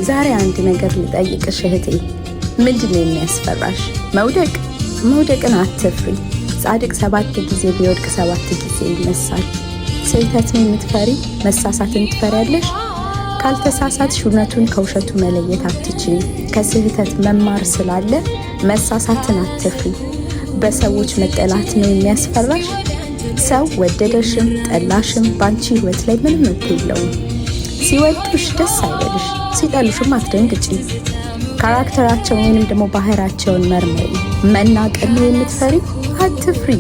ዛሬ አንድ ነገር ልጠይቅሽ እህቴ፣ ምንድን ነው የሚያስፈራሽ? መውደቅ? መውደቅን አትፍሪ። ጻድቅ 7 ጊዜ ቢወድቅ 7 ጊዜ ይነሳል። ስህተት ነው የምትፈሪ? መሳሳትን ትፈሪያለሽ? ካልተሳሳትሽ እውነቱን ከውሸቱ መለየት አትችይም። ከስህተት መማር ስላለ መሳሳትን አትፍሪ። በሰዎች መጠላት ነው የሚያስፈራሽ? ሰው ወደደሽም ጠላሽም ባንቺ ህይወት ላይ ምንም መብት የለውም። ሲወዱሽ ደስ አይበልሽ፣ ሲጠሉሽም አትደንግጪ። Character ኣቸውን ወይንም ደግሞ ባህሪያቸውን መርምሪ። መናቅን ነው የምትፈሪ? አትፍሪ።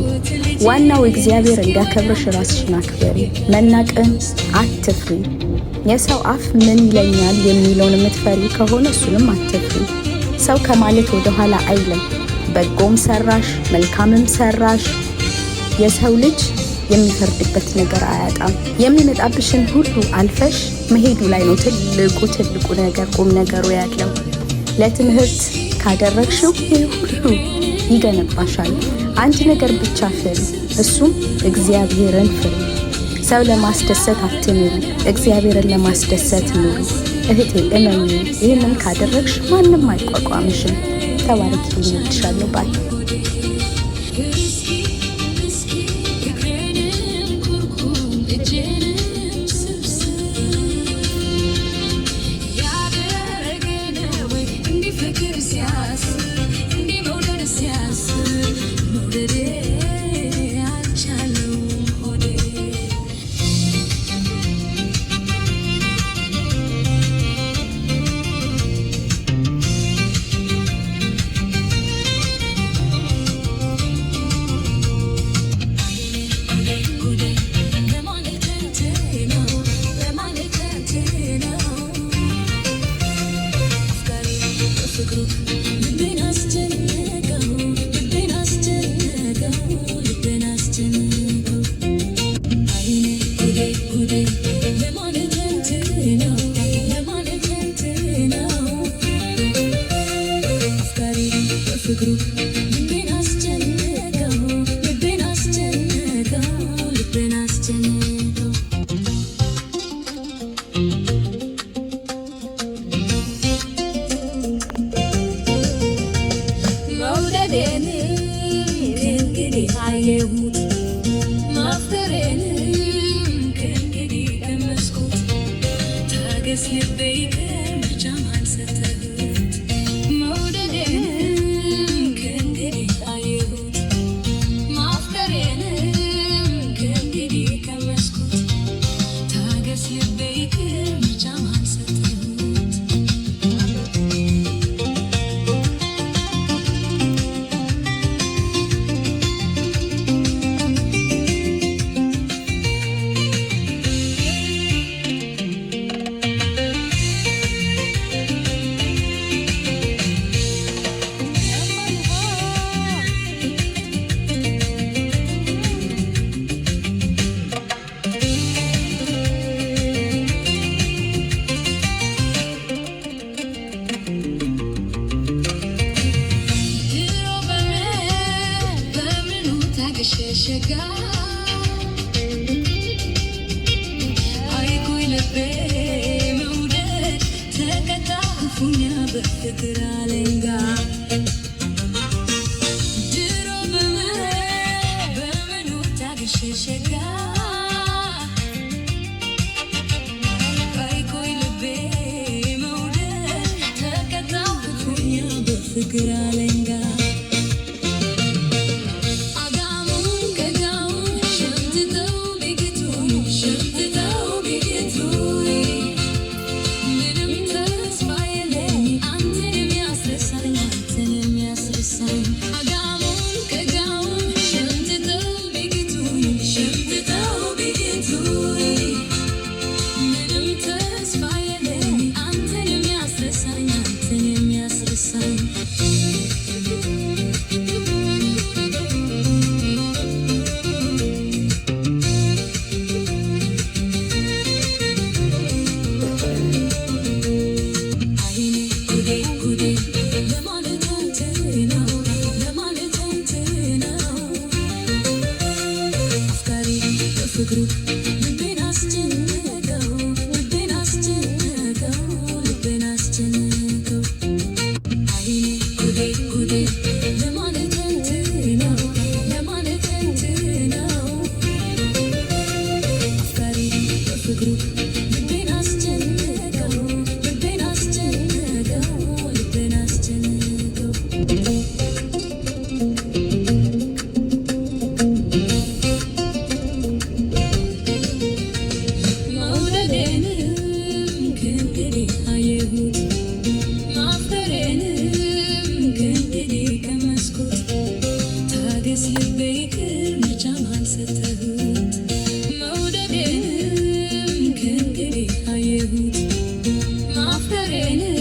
ዋናው እግዚአብሔር እንዲያከብርሽ ራስሽን አክብሪ። መናቅን አትፍሪ። የሰው አፍ ምን ይለኛል የሚለውን የምትፈሪ ከሆነ እሱንም አትፍሪ። ሰው ከማለት ወደኋላ አይልም። በጎም ሰራሽ መልካምም ሰራሽ የሰው ልጅ የሚፈርድበት ነገር አያጣም። የሚመጣብሽን ሁሉ አልፈሽ መሄዱ ላይ ነው ትልቁ ትልቁ ነገር ቁም ነገሩ ያለው። ለትምህርት ካደረግሽው ይህ ሁሉ ይገነባሻል። አንድ ነገር ብቻ ፍሪ፣ እሱም እግዚአብሔርን ፍሪ። ሰው ለማስደሰት አትኑሪ፣ እግዚአብሔርን ለማስደሰት ኑሪ። እህቴ እመኚ፣ ይህንን ካደረግሽ ማንም አይቋቋምሽም። ተባረኪ። እወድሻለሁ። Bye። እስኪ እስኪ እግሬንም ኩርኩም እጄንም ስብስብ ያደረገ ወይ እንዲህ ፍቅር ሲያስብ፣ እንዲህ መውደድ ሲያስብ፣ መውደዴ አልቻለውም ሆዴ። ጉዴ ለማለት ነው፣ ለማለት ነው። አፍቃሪ በፍቅሩ ልቤን አስጨነቀው፣ ልቤን አስጨነቀው፣ ልቤን አስጨነቀው። አይኔ ጉዴ ጉዴ ለማለት ነው፣ ለማለት ነው። አፍቃሪ በፍቅሩ ልቤን አስጨነቀው፣ ልቤን አስጨነቀው፣ ልቤን አስጨነቀው። መውደዴን ከእንግዲህ አየሁት፣ ማፍቀሬንም ከእንግዲህ ቀመስኩት። ታገስ ልቤ ይቅር፣ ምርጫም አልሰጠሁት። መውደዴንም ከእንግዲህ አየሁት፣ ማፍቀሬንም ከእንግዲህ ቀመስኩት። ታገስ ልቤ ይቅር፣ ምርጫም አልሰጠሁት። ድሮ በምን በምኑ ታግሼ ሸጋ አይኩኝ ልቤ መውደድ ተቀጣ ክፉኛ በፍቅር አለንጋ። ድሮ በምን በምኑ ታግሼ ሸጋ አይኩኝ ልቤ መውደድ ተቀጣ ክፉኛ በፍቅር አለንጋ። አጋሙን ከጋሙን ሸምጥተው ቢግቱኝ፣ ሸምጥተው ቢግቱኝ፣ ምንም ተስፋ የለኝ አንተን የሚያስረሳኝ፣ አንተን የሚያስረሳኝ። አጋሙን ከጋሙን ሸምጥተው ቢግቱኝ፣ ሸምጥተው ቢግቱኝ፣ ምንም ተስፋ የለኝ አንተን የሚያስረሳኝ፣ አንተን የሚያስረሳኝ። ፍቅሬን።